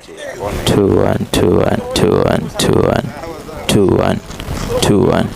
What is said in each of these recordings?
2 1 2 1 2 1 2 1 2 1 2 1.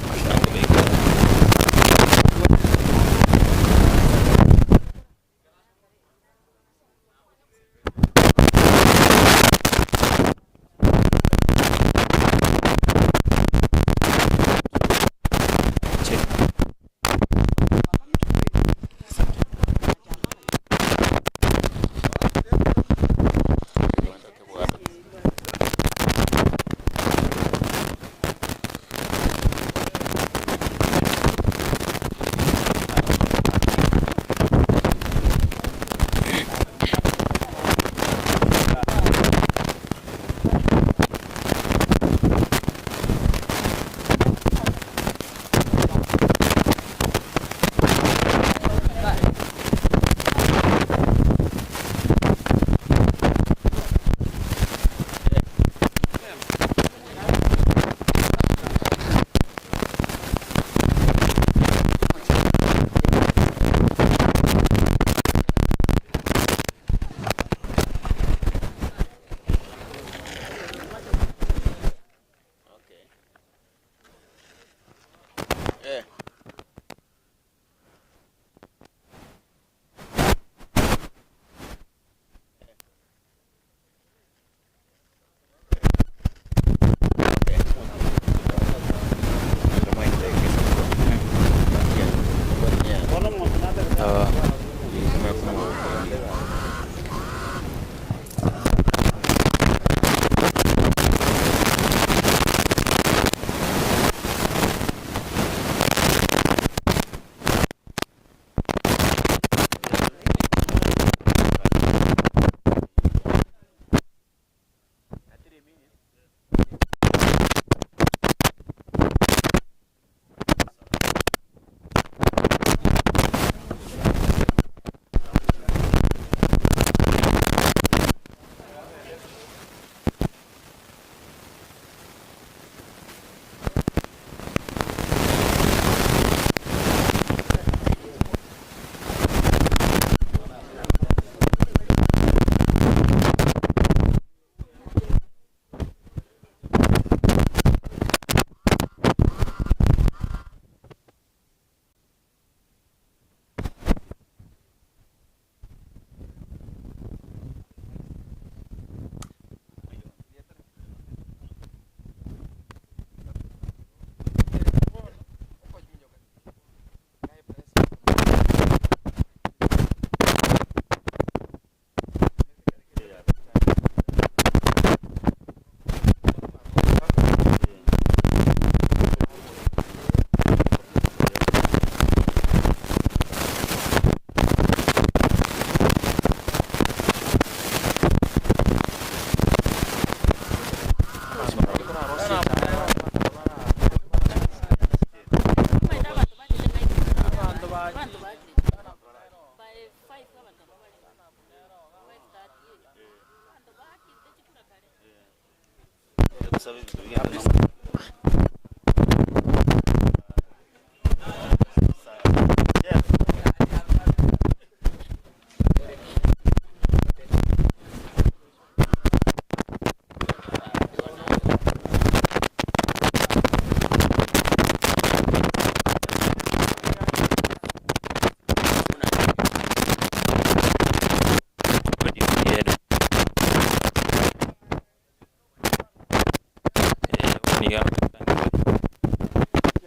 Niga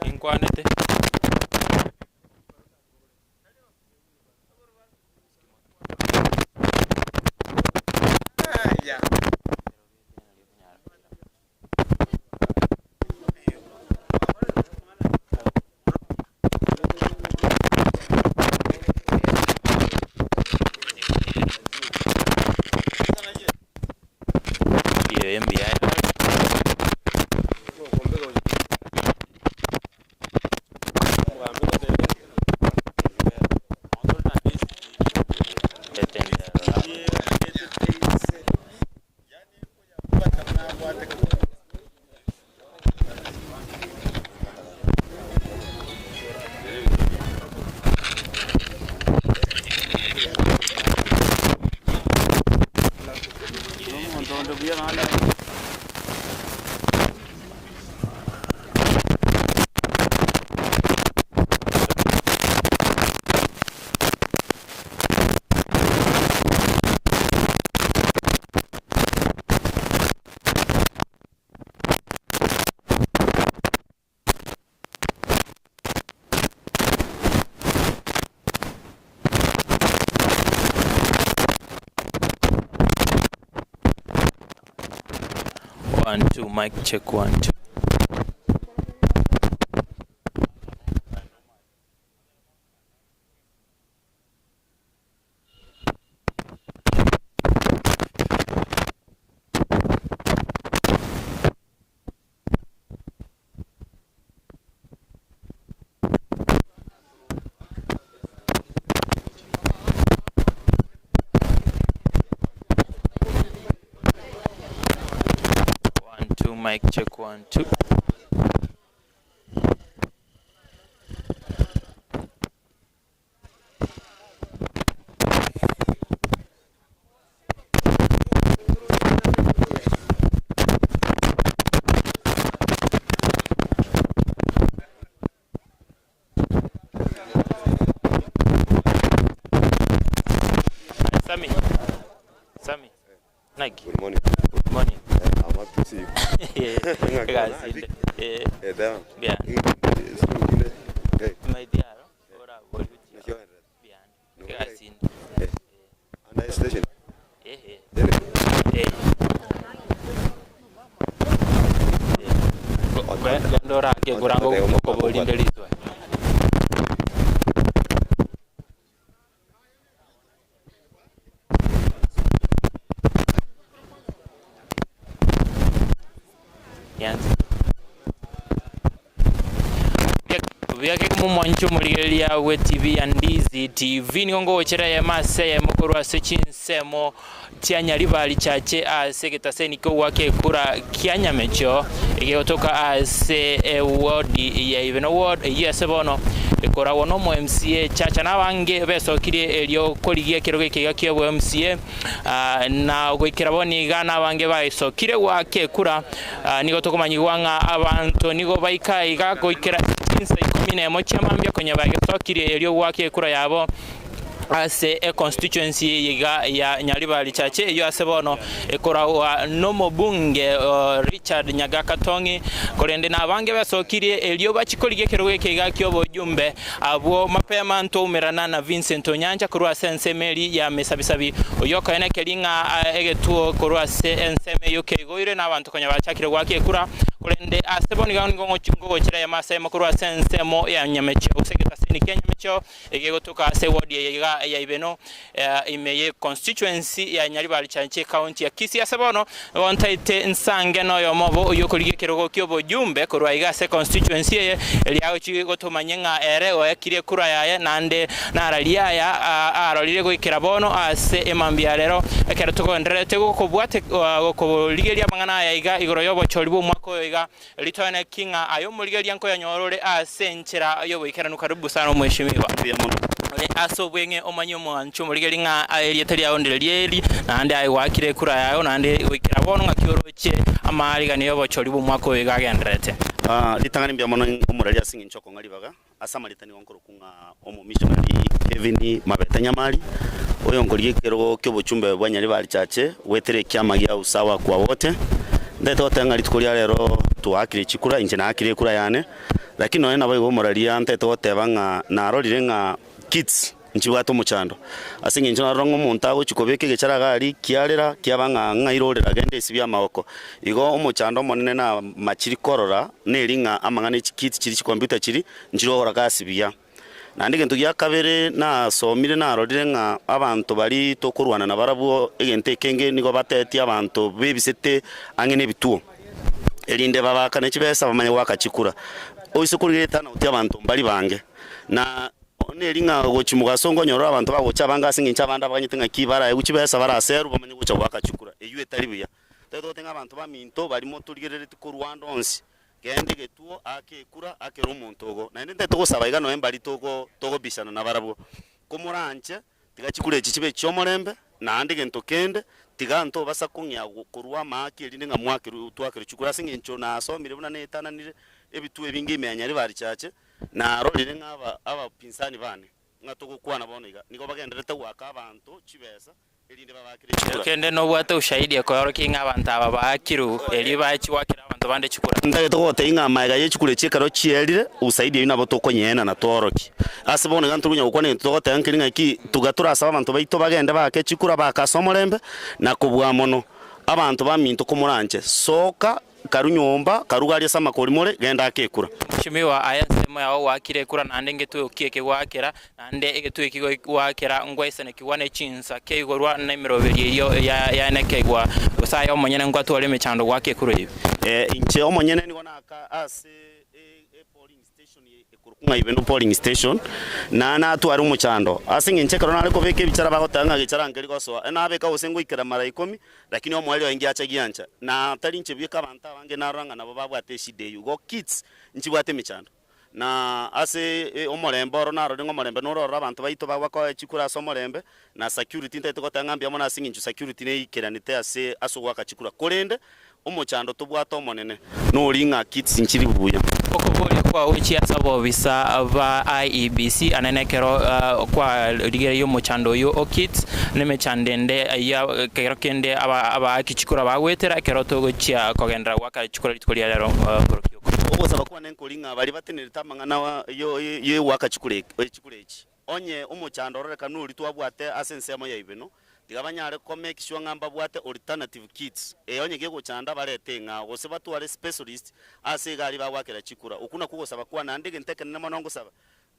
ninkwanete. Eye mbuya ere. One, two, mic check, one, two. One, two, mic check, one, two. Sammy, Sammy, naki? Good morning. Good morning. Eh, I'm happy to see you. Egasi ende. Eh, Eh, down. Bien. Eh, maiti aro, orabori gochia. Bien. Egasi ende. Eh, and station. Eh, eh. Then, Eh. Genda orake kuranga okoborinde riswa. Yanze. Biake mumwancho omorigereria bwe TV ya Ndizi TV nigo ngogochera eyemo ase eyemo korwa ase chinsemo chia Nyaribari Chache ase egetaseni kia ogwaka ekura kia Nyamecho egegotoka ase eward ya Ibeno ward eyio ase bono ekoragwa na omo MCA Chacha na abange besokirie erio korigia ekerogo eke iga kia obo MCA ah, na goikera bono iga na abange baesokire goaka ekura ah, nigo tokomanyigwa ng'a abanto nigo baika iga goikera chinsa ikomi na emo chia mambia konya bagesokirie erio goaka ekura yabo ase econstituency eye iga ya Nyaribari Chache eyio ase bono ekoragwa nomobunge uh, Richard Nyagaka Tong'i korende na abange besokirie erio bachikorigia ekerogo eke iga kia obojumbe abwo mapema ntoumerana na Vincent Onyancha korwa ase ensemo eri ya Mesabisabi oyio okoena ekeri ng'a egetuo korwa ase ensemo eyio keigoire na abanto konya bachakire goaka ekura korende ase bono iga nigo ngogochera eyemo ase eyemo korwa ase ensemo ya Nyamecheo gose egetaseni kia Nyamecheo egegotoka ase eward eye iga ya Ibeno ime ye constituency ya Nyaribari Chache county ya Kisii. Ase bono nigo ntaete nsange noyomo obo oyio okorigia ekerogo ki'obojumbe korwa iga ase constituency eye eria agochi gotomanye ng'a ere oekirie ekura yaye naende nararie aya arorire goikera bono ase emambia ya rero ekero togendererete gokobwate gokorigeria amang'ana aya iga igoro y'obochori bw'omwaka oyo iga Ritoene ki ng'a aye omorigereria nkoyanyora ore ase enchera y'oboikeranu? Karibu sana omweshimiwa. Mbuya mono. Ore ase obweng'e omanye omwancho omorigereria ng'a aye erieta riao ndire rieri, naende aye gwakire ekura yao, naende goikera bono ng'aki oroche amaariganio y'obochori bw'omwaka oyo iga agendererete. Ah, ritang'ani mbuya mono omorari ase eng'encho okong'a ribaga ase amarieta nigo nkorokwa ng'a omomissionary Kevin Mabete Nyamari, oyo nkorigia ekerogo ki'obochumbe bwa Nyaribari Chache goetera ekiama gia Usawa kwa Wote. Ntagete goteba ng'a rituko ria rero twaakire chikura, inche naakire ekura yane, lakini nonye naboigo omoraria ntagete goteba ng'a narorire ng'a kids nchibwate omochando, ase eng'encho narora ng'a omonto agochia kobeka egechara iga aria kiarera kiaba ng'a ng'aire orera genda esibie amagoko. Igo omochando omonene na machiri korora neri ng'a amang'ana e chikiti chiria chikompiuta chiria nchire gokora gasi buya. Naende egento gia kabere nasomire narorire ng'a abanto baria tokorwana nabarabwo egento ekenge nigo batetie abanto bebisete ang'e na ebituo, erinde babaakane chibesa bamanye goaka chikura. Oise korigereria etanauti abanto mbari bange, na neri ng'a gochia mogaso nkonyorora abanto bagocha abange ase eng'encho abande abaganyete ng'aki baraegwe chibesa baraserwe bamanye gocha goaka chikura, eywo etari buya. Tari togoteba ng'a abanto baminto baria motorigerereti korwa ande onsi, Genda egetuo, ake ekura, akere omonto ogo. Naende ntari togosaba iga nonya mbari togo togobisana nabarabwo. Komoranche, tiga chikura echi chibe echi'omorembe, naende gento kende. Tiga ntobasa kong'ea korwa amaaki erinde ng'a mwakerwe twakerwe chikura ase eng'encho nasomire buna neetananire ebituo ebinge ime ya Nyaribari Chache, narorire ng'a aba abapinzani bane ng'a togokwana bono iga, nigo bagendererete goaka abanto chibesa erinde babakere chikura. Kende nobwate ushahidi ekoorokia ng'a abanto aba baakirwe erio bachie goakera abanto bande chikura. Ntagete gogotebia ng'a amaega ye chikura echi ekero chierire, usaidi eyio nabo tokonyeena tworokie. Ase bono iga ntori konya gokwana egento togoteba nkeri ng'aki tuga torasabe abanto baito bagende baake chikura baake ase omorembe, na kobua mono, abanto baminto komoranche, soka Karu nyomba, karu aria ase amakori more, genda ake ekura. Mweshimiwa, aye ensemo yao gwakire ekura naende ngetwe oki eke gwakera, naende egetwe eki gwakera ngwaisanekigwa ne chinsa kiaigorwa na emeroberi eyio yaenekigwa, gose aye omonyene ngwatware emechando goaka ekura eyio. Inche omonyene nigo naaka ase e polling station ekorokwa ng'a Ibeno polling station, na natware omochando ase eng'encho ekero nare kobeka ebichara bagoteba ng'a gechara nkeri gosoa, nabeka gose ngoikera mara ikomi, lakini omoerio oye ngiacha giancha. Na tari inche bweka abanto abange narora ng'a nabo babwate eshida eyio. Igo kids nchibwate emechando. Na ase omorembe oro narorire ng'a omorembe noro ororo abanto baito bagokoe chikura ase omorembe, na security ntagete goteba ng'a mbuya mono ase eng'encho security neikeranete ase ase ogoaka chikura. Korende Omochando tobwate omonene nori ng'a kits nchiri buya. Okoboria kwao gochia ase abobisa ba IEBC anene ekero kwarigereria omochando oyio o kits na emechando ende eyio ekero kende abaaki chikura bagoetera ekero togochia kogenderera goaka chikura rituko ria rero ngorokia oko. Ogosaba kwane nkori ng'a baria batenerete amang'ana y'ogoaka chikura echi, onye omochando ororekana oria twabwate ase ensemo ya Ibeno, Tiga banyare ko make sure ng'a mbabwate alternative kits, eye onye gegochanda barete eng'ao, gose batware specialist ase iga aria bagoakera chikura. Okwo nakwo ogosaba kwane naende egento ekenene mono ngosaba,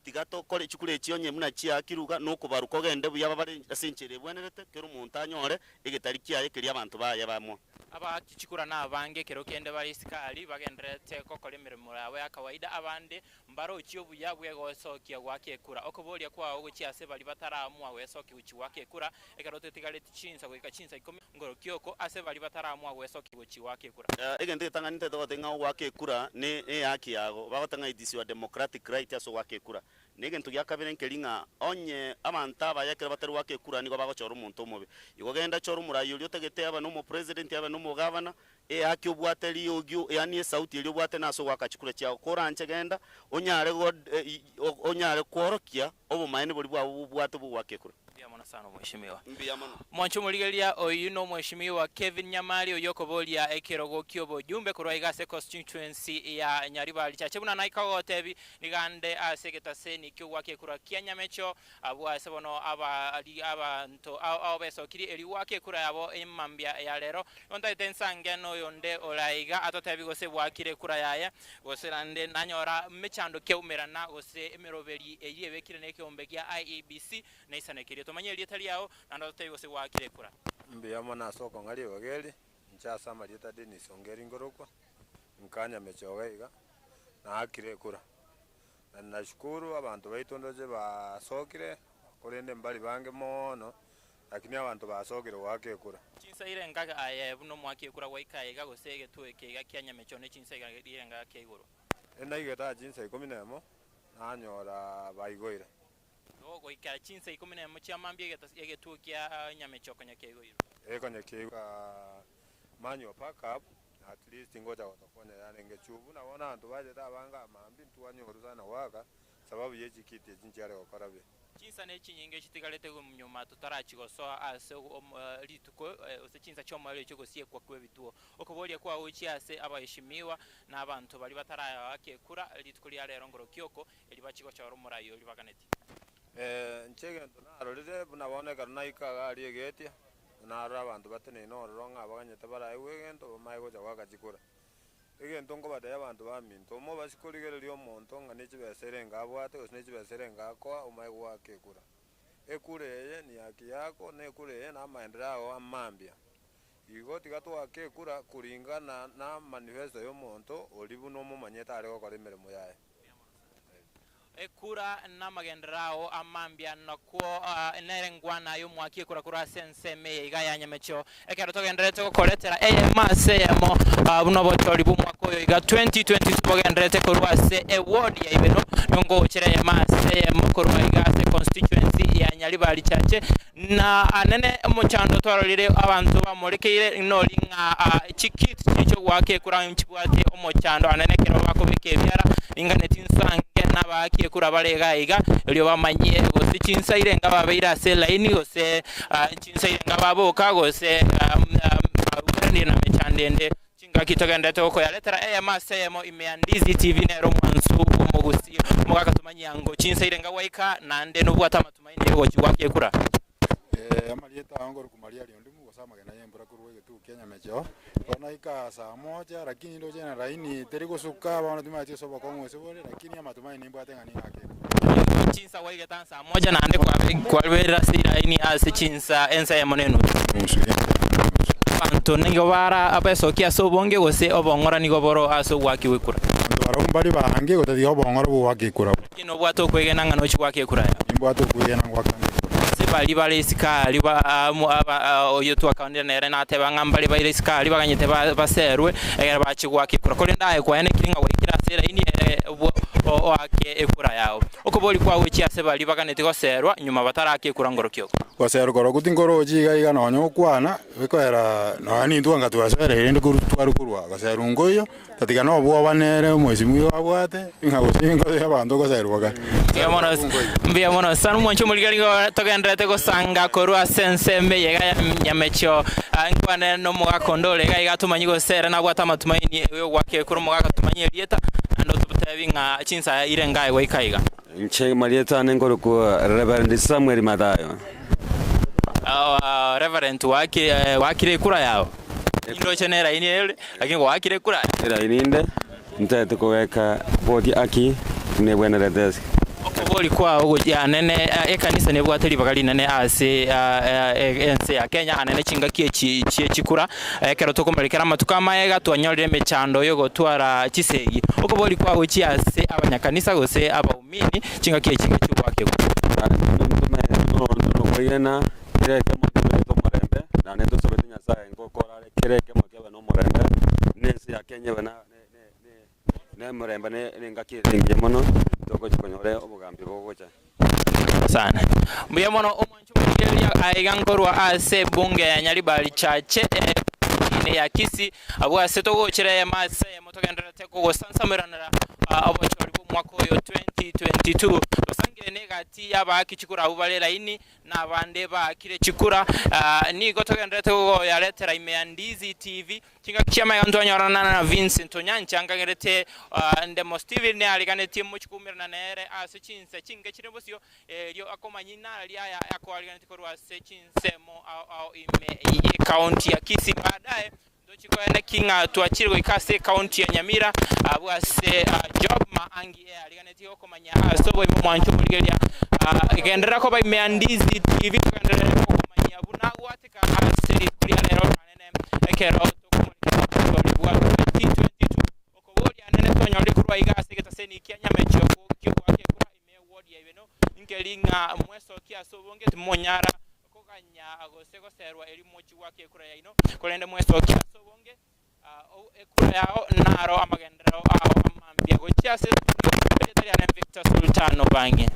tiga tokore chikura echi onye buna chiaakirwe iga, nokobarwa kogende buya babare ase enchera ebwenerete, kera omonto anyore egetari kiaye keria abanto baye bamoe. Abaaki chikura nabange ekero kende bare isiko aria bagendererete gokora emeremo yabo ya kawaida, abande Mbarochie obuya bw'egosokia goaka ekura. Okoboria kwao gochia ase baria bataraamua gwesokia gochia goaka ekura, ekero tetigareti chinsa goika chinsa ikomi, ngorokia oko ase baria bataraamua gwesokia gochia goaka ekura. Egento getang'ani ntagete goteba ng'a ogoaka ekura ne ehaki yago, bagoteba ng'a it is your democratic right ase ogoaka ekura. Na egento gia kabere nkeri ng'a onye abanto abaya ekero batari goaka ekura nigo bagochora omonto omobe. Igo genda chora omorai oria otagete abe nomopresident abe nomogavana, Eaki obwate riogi, yaani esauti eria obwate nase ogoaka chikura chiao. Koranche genda, onyare onyare kworokia obomaene boria bwabo bobwate bw'ogoaka ekura. Mbuya mono sana omweshimiwa. Mbuya mono. Mwanche omorigereria oyio nomweshimiwa Kevin Nyamari oyio okoboria ekerogo ki'obojumbe korwa iga ase constituency ya Nyaribari Chache buna naika gogotebi niga nde ase egetaseni ki'ogoaka ekura kia Nyamecho Abwo ase bono abanto ao besokirie erio goaka ekura yabo emambia ya rero. Nigo ntagete nsange noyonde ore aiga atotebi gose bwakire ekura yaye, gose naende nanyora mechando kiaumerana gose emeroberi eyio ebekire nekeombe gia IEBC naisanekerie. Tomanye erieta riao naende ototebi gose gwakire ekura. Mbuya mono ase okong'a ribaga eri, inche ase amarieta Dennis Ongeri nkorokwa, nka Nyamechoga iga, naakire ekura. Na nashukuru abanto baito ndoche basokire, korende mbari bange mono, lakini abanto basokire goaka ekura. Chinsa irenga aye buna omoaki ekura gwaika iga, gose egetuo eke iga kia nyamecho ne chinsa irenga kia igoro? Naigete aa chinsa ikomi nemo, nanyora baigoire. Igo goika chinsa ikomi nemo chia mambia egetuo kia nyamecho konya kiaigoirwe. Konya kiaigwa manual pack up. At least ngocha gotokonya yarenge chuu buna bono abanto bachete abange aa mambia ntwanyorwa sana goaka sababu ye chikiti echi nchiare gokora buya. Chinsa ne chinyinge chitigarete nyuma totarachia gosoa ase rituko gose chinsa chi'omoerio chi'ogosiekwa kw'ebituo. Okoboria kwao gochia ase abaheshimiwa na abanto baria bataraaka ekura rituko ria rero ngorokia oko, erio bachie gochora omorai oria baganetie. Inche egento narorire buna bono ekero naika iga aria egetia, Narore abanto bateneine ororo ng'a abaganyete baraegwe egento, bamae gocha goaka chikura. Egento nkobatebia abanto baminto, omobasi korigereria omonto ng'a ne chibesa erenge abwate, gose ne chibesa erenge akoa, omae goaka ekura. Ekura eye ni haki yako, na ekura eye namaendereo ao amambia. Igo tiga toake ekura kuringana na manifesto y'omonto oria buna omomanyete are gokora emeremo yaye. Ekura namagenderero ao amambia nakwo nere ngwana y'omwaki ekura korwa ase ensemo eye iga ya nyamecheo, ekero togendererete gokoretera eyemo ase eyemo buna obochori bw'omwaka oyo iga 2022 bogendererete korwa ase eward ya Ibeno. Nigo ngogochera eyemo ase eyemo korwa iga ase constituency ya Nyaribari Chache, na anene omochando twarorire abanto bamorekeire nori ng'a chikit chiria chiogoaka ekura nchibwate omochando anene ekero bakobeka ebiara ninganeti nsange nabaaki ekura bare iga iga erio bamanyie gose chinsa irenga babeire ase elaini gose chinsa irenga baboka gose baburanire na mechando ende. Chingaki togenderete gokoyaretera eyemo ase eyemo ime ya Ndizi TV nere omwansu bw'omogusii omogaka tomanyie ango chinsa irenga gwaika naende nobwate amatumaini yogochia goaka ekura. Amarieta ao nkorokwa Maria Riondimu, gose amagena y'embura korwa egetugo kia Nyamecheo. Bono naika saa moja, lakini ndoche ng'a laini teri gosuka, bono timanyeti gose obokong'u gose bore, lakini amatumaini nimbwate ng'a ning'ake ekura. Chinsa gwaigete aa saa moja naende kwaberire ase elaini ase chinsa ensa eyemo na enusu. Nusu, ensa eyemo na enusu. Abanto nigo bara abesokia ase obonge, gose obong'ora nigo boro ase ogoaka ekura. Abanto barabwo mbari baange gotatiga obong'ora bw'ogoaka ekura. Lakini nobwate okwegena ng'a nochia goaka ekura yao. Nimbwate okwegena ngoaka ng'a ekura. Ase baria bare isiko aria ba aba oyio twakaonire nere nateba ng'a mbare baire isiko aria baganyete baserwe ekero bachia goaka ekura. Korende aye kwaenekire ng'a gwaikire ase eraini ere oake ekura yao. Okoboria kwao gochia ase baria baganetie goserwa nyuma bataraka ekura ngorokia oko. Goserwa korokwo tinkorochi iga iga nonya gokwana, bikoera nonya nintwe anga twasoereire rende korwa tware korwa goserwa nkoiyo. Tatiga nobwoba nere omoisimwa igo abwate, ng'a gose ingo y'abanto goserwa kare. Mbuya mono, mbuya mono sana omwancho omorigari nigo togendererete gosanga korwa ase ensemo eye iga ya Nyamechio. Ah, nkwane nomogaka onde ore iga iga atomanye gose ere nabwate amatumaini yogoaka ekura omogaka tumanye erieta naende ototebi ng'a chinsa ire ngaye goika iga. Inche marieta ane nkorokwa Reverend Samuel Mathayo. Ah, Reverend wakire ekura yao? Indoche neraini ere, lakini gwakire ekura. Eraini inde, ntagete kogeka boti aki buna ebwenerete ase. Okobori kwao gochia anene, ekanisa nebwate ribaga rinene ase ense ya Kenya anene chingaki echi chie chikura, ekero tokomorekera amatuko amaega twanyorire emechando yogotwara chisegi. Okobori kwao gochia ase abanyakanisa gose abaumini chingaki echi chi'ogoaka ekura. Nokwegena kera ekemo kebete omorembe, naende tosobete Nyasaye ngokora are kera ekemo kebe nomorembe, na ense ya Kenya ebe nemorembe na engaki ere engiya mono, togochi konyora obogambi bogocha. Sana. Mbuya mono omwancho omorigereria aiga nkorwa ase ebunge ya Nyaribari Chache ime ya Kisii abwo ase togochera eyemo ase eyemo togendererete kogosansamoranera obochori bw'omwaka oyo 2022 tosangire negati y'abaaki chikura abwo bare laini na abande baakire chikura. Nigo togendererete kogoyaretera ime ya Ndizi TV. Chingaki chi'amaiga ntwanyorana na Vincent Onyancha nkagerete Ndemo Steven neariganetie mochie koumerana nere ase chinsa chinke chire bosio, erio akomanyia inara aya akoariganetie korwa ase chinsemo ao ao ime y'ecounty ya Kisii. Baadaye Ntochi koene ki ng'a twachire goika ase ekaunti ya Nyamira abwo ase Job Maangi eariganetie gokomanya ase oboime omwancho omorigereria. Genderera koba ime ya Ndizi TV togenderere gokomanyia buna gwateka ase rituko ria rero anene ekero tokomorekera obochori bwa 2022. Okoboria anene twanyorire korwa iga ase egetaseni kia Nyamechio ki'ogoaka ekura ime y'eward ya Ibeno nkeri ng'a mwesokie ase obonge timonyara Koganya gose goserwa erio mochie goaka ekura yaino, korende mwesokie ase obonge ekura yao naro amagenderero ao amambia gochia ase estudio, erieta riane Victor Sultan Obang'e.